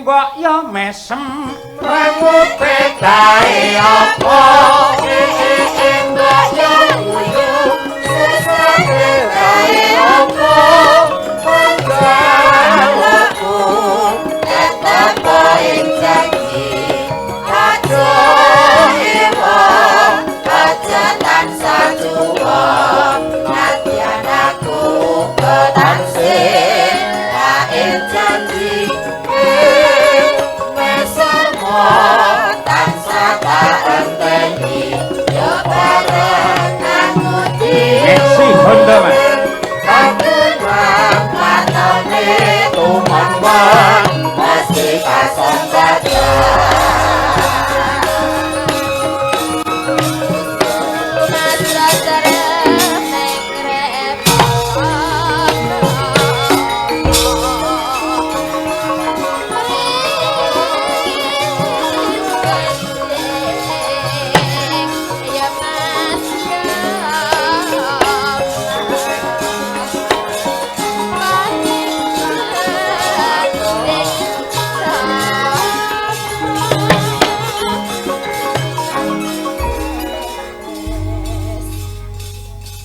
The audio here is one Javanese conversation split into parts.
Mbok ya mesem rambute kae apa mbok ya guyu sesake kae apa panjalukku tetep ing janji aja ewa aja tansah cuwa nadyan aku ketansih ing janji mesemo tansah tak enteni yo bareng aku Meksi Honda Mas kagungan matane tumambang mesti kasembatan.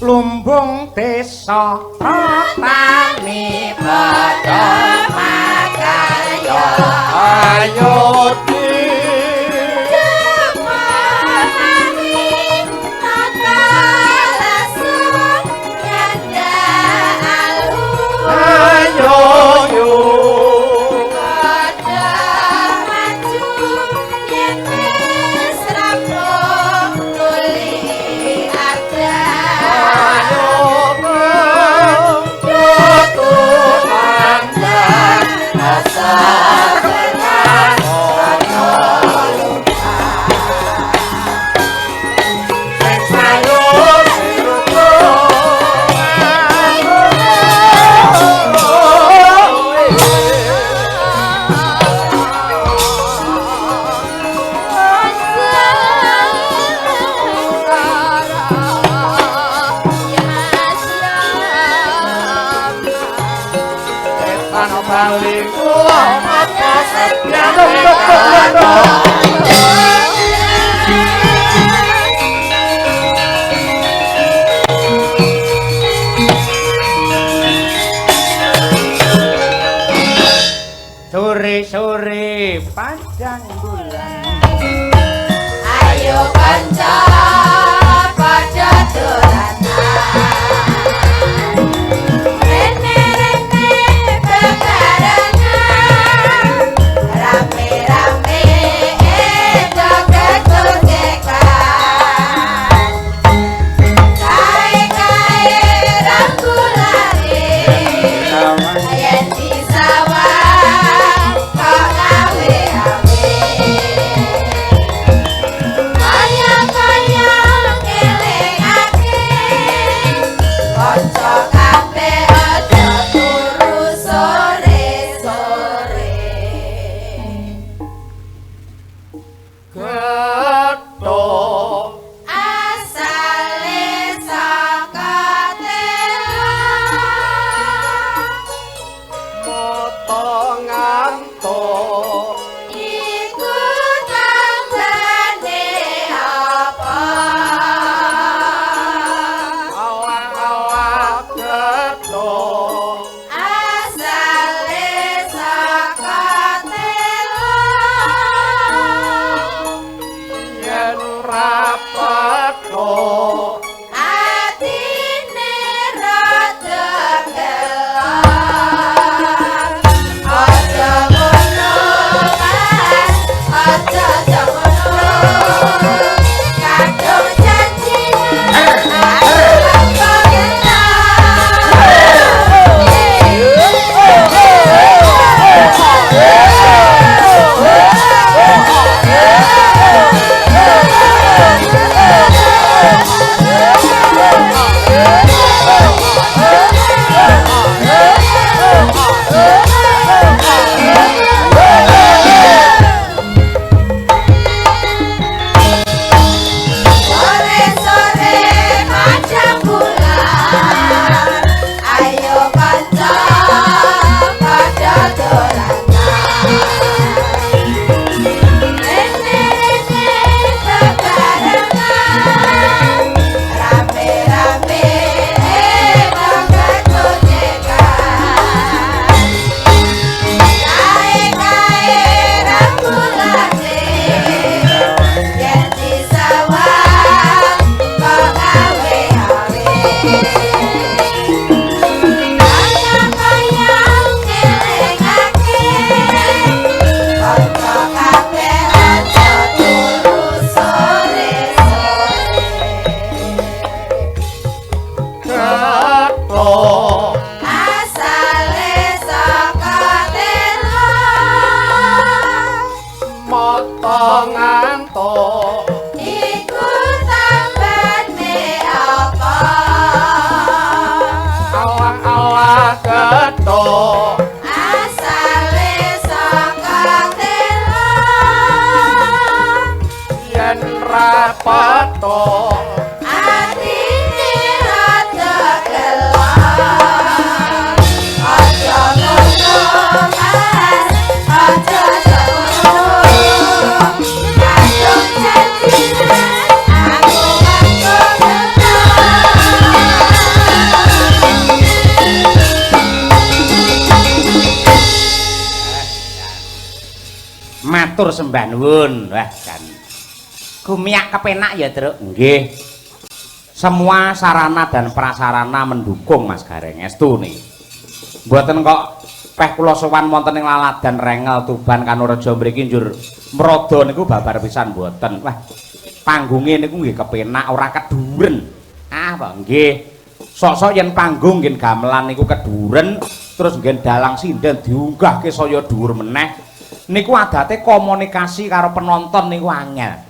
Lumbung desa tani padha makarya ayo ayo yo sore-sore padang bulan ayo kanca padha dolanan rene-rene bebarengan rame-rame joget-jogetan kae-kae rambulane yen di sawah kok awe-awe kaya-kaya rada ngantuk. Iku tambane apa? Awak-awak gethuk asale saka telo. Yen ra petuk atine rada gelo. Aja ngono Mas, aja ngono. Kadung janjinan aku mangko gelo. Matur sembah nuwun. Wah, jan. Gumiyak kepenak ya, Truk. Nggih. Semua sarana dan prasarana mendukung Mas Gareng estu nih. Mboten kok peh kula sowan wonten ing Laladan Rengel Tuban Kanorejo mriki njur mrada niku babar pisan mboten. Wah, panggunge niku nggih kepenak ora keduren. Ah, Pak, nggih. Sok-sok yen panggung nggih gamelan niku keduren, terus nggih dalang sinden diunggahke saya dhuwur meneh. Niku adate komunikasi karo penonton niku angel.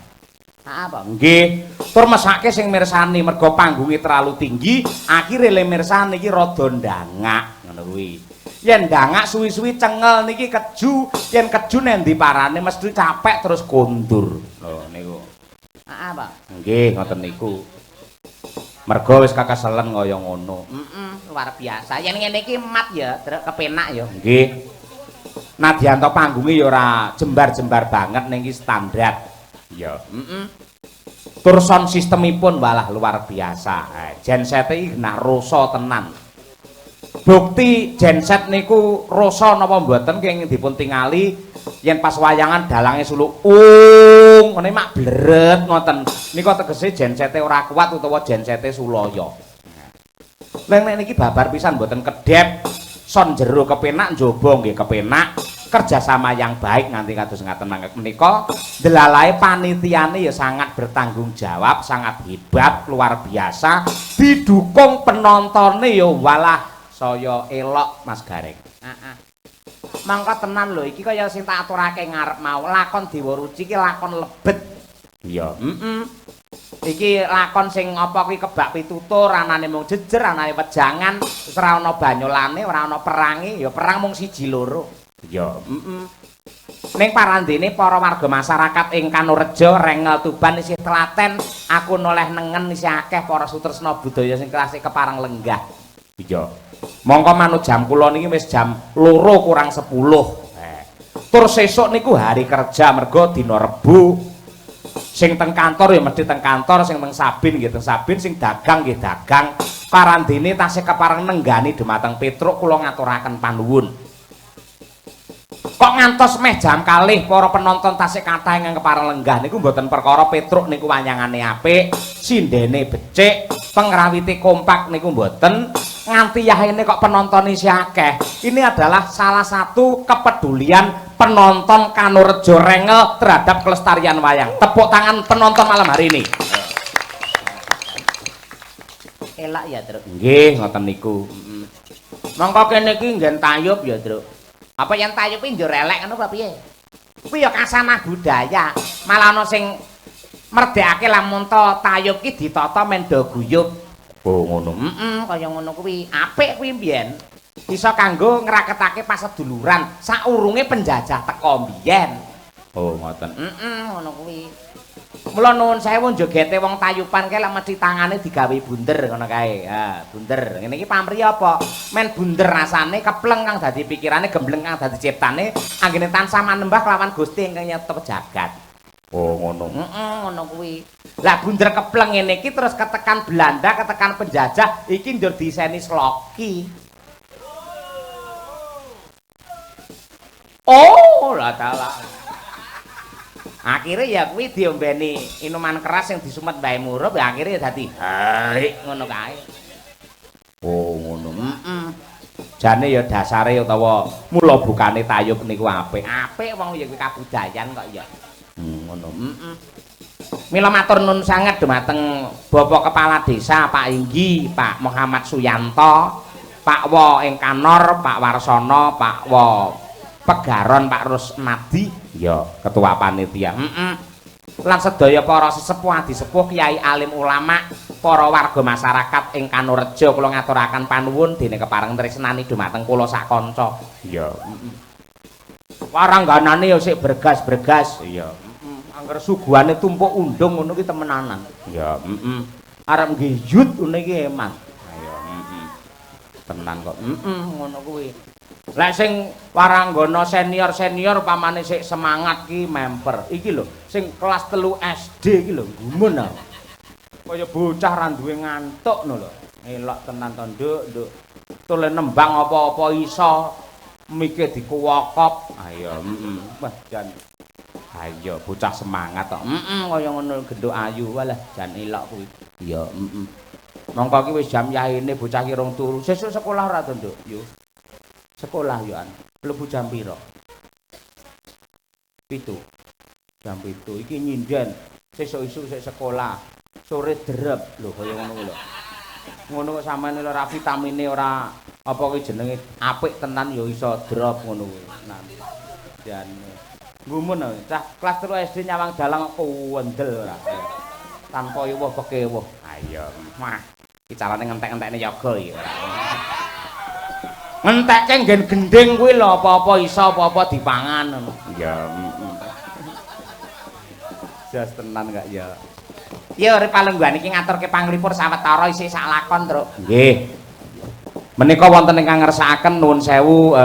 Ah, Pak, nggih. Tur mesake sing mirsani mergo panggunge terlalu tinggi, akhire le mirsani iki rada ndangak ngono kuwi. Yen ndangak suwi-suwi cengel niki keju, yen keju nendi parane mesti capek terus kondur. Lho niku. Ah, Pak. Nggih, ngoten niku. Mergo wis kakeselen kaya ngono. Heeh, luar biasa. Yen ngene iki mat ya, Truk, kepenak ya. Nggih. Nadyan to panggunge ya ora jembar-jembar banget ning iki standar. Ya, heeh. Tur sound sistemipun walah luar biasa. Genset iki genah rasa tenan. Bukti genset niku rasa napa mboten kenging dipun tingali yen pas wayangan dalange suluk ung ngene mak bleret ngoten. Niku tegese gensete ora kuat utawa gensete sulaya. Lah nek niki babar pisan mboten kedhep, sound jero kepenak njaba nggih kepenak. Kerjasama yang baik nganti kados ngaten mangke menika delalae panitiane ya sangat bertanggung jawab, sangat hebat, luar biasa, didukung penontone ya walah saya elok Mas Gareng. Heeh. Mangka tenan lho iki kaya sing tak aturake ngarep mau, lakon Dewa Ruci iki lakon lebet. Iya, heeh. Iki lakon sing apa kuwi kebak pitutur, anane mung jejer, anane wejangan, wis ora ana banyolane, ora ana perange, ya perang mung siji loro. Ya, heeh. Ning parandene para warga masyarakat ing Kanorejo, Rengel, Tuban isih telaten, aku noleh nengen isih akeh para sutresna budaya sing klasik kepareng lenggah. Iya. Mongko manut jam kula niki wis jam 1:50. Tur sesuk niku hari kerja mergo dina Rebo. Sing teng kantor ya mesti teng kantor, sing teng Sabin nggih teng Sabin, sing dagang nggih dagang. Parandene tasih kepareng nenggani dumateng Petruk kula ngaturaken panuwun. Kok ngantos meh jam kalih para penonton tasih kathah ingkang kepareng lenggah niku mboten perkara Petruk niku wayangane apik, sindene becik, pengrawite kompak niku mboten. Nganti yahene kok penonton isih akeh. Ini adalah salah satu kepedulian penonton Kanorejo Rengel terhadap kelestarian wayang. Tepuk tangan penonton malam hari ini. Elak ya, Truk. Nggih, ngoten niku. Mongko kene iki nggen tayub ya, Truk. Apa yang tayub iki njur elek ngono apa piye? Kuwi ya kasanah budaya. Malah ana sing merdekake lamun to tayub ki ditata men do guyub. Oh ngono. Heeh, kaya ngono kuwi. Apik kuwi mbiyen. Iso kanggo ngraketake paseduluran saurunge penjajah teka mbiyen. Oh ngoten. Heeh, ngono kuwi. Mula nuwun sewu jogete wong tayupan kae lek mesti tangane digawe bunder ngono kae. Ha, bunder. Ngene iki pamri apa? Men bunder rasane kepleng kang dadi pikirane, gembleng kang dadi ciptane, anggene tansah manembah kelawan Gusti ingkang nyetep jagat. Oh ngono. Heeh, ngono kuwi. Lah bunder kepleng ngene iki terus ketekan Belanda, ketekan penjajah, iki njur diseni sloki. Oh, lah dalah. Akhire ya kuwi diombeni minuman keras sing disumet Mbah Murup, ya akhire ya dadi haik ngono kae. Oh ngono. Heeh. Jane ya dasare utawa mula bukane tayub niku apik. Apik wong ya kuwi kabudayan kok ya. Ngono. Heeh. Mila matur nuwun sanget dumateng Bapak Kepala Desa Pak Inggi, Pak Muhammad Suyanto, Pak Wo ing Kanor, Pak Warsono, Pak Wo Pegaron Pak Rusnadi, ya ketua panitia. Heeh. Lan sedaya para sesepuh adisepuh, kiai, alim ulama, para warga masyarakat ing Kanorejo, kula ngaturaken panuwun dene kepareng tresnani dumateng kula sak kanca. Iya. Heeh. Warangganane ya sik bergas-bergas. Iya. Heeh. Angger suguhane tumpuk undung ngono ki temenanan. Iya, heeh. Arep nggiyut ngono iki eman. Ayo, heeh. Tenan kok. Heeh, ngono kuwi. Lek sing waranggana senior-senior pamane sik semangat ki memper. Iki lho, sing kelas 3 SD iki lho gumun aku. Kaya bocah ra duwe ngantuk ngono lho. Elok tenan to, Nduk, Nduk. Tole nembang apa-apa iso. Mike dikuwokop. Ayo, heeh. Wah, jan. Ayo bocah semangat kok. Heeh, kaya ngono genduk ayu. Walah, jan elok kuwi. Iya, heeh. Mongko ki wis jam yaene bocah ki rong turu. Sesuk sekolah ora to, Nduk? Yo. Sekolah yo an. Mlebu jam pira? 7. Jam 7 iki nyinden. Sesuk isuk sik sekolah. Sore drep lho kaya ngono kuwi lho. Ngono kok sampean ora vitamine ora apa kuwi jenenge apik tenan ya iso drop ngono kuwi. Nah. Jan gumun cah kelas 3 SD nyawang dalang kok kuwendel ora. Tanpa iwuh pekewuh. Ayo, wah. Iki carane ngentek-entekne yoga iki ora. Ngentekke nggen gendhing kuwi lho apa-apa iso, apa-apa dipangan ngono. Iya, heeh. Jas tenan gak ya. Ya urip palungguhan iki ngaturke panglipur sawetara isih sak lakon, Truk. Nggih. Menika wonten ingkang ngersakaken nuwun sewu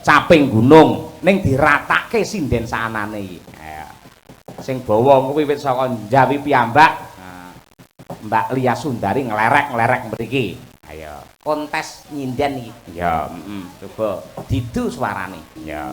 caping gunung ning diratake sinden saanane iki. Ayo. Sing bawa kuwi wit saka Jawi piyambak. Nah, Mbak Lia Sundari nglerek-nglerek mriki. Ayo, kontes nyinden iki. Ya, heeh, coba didu suarane. Ya.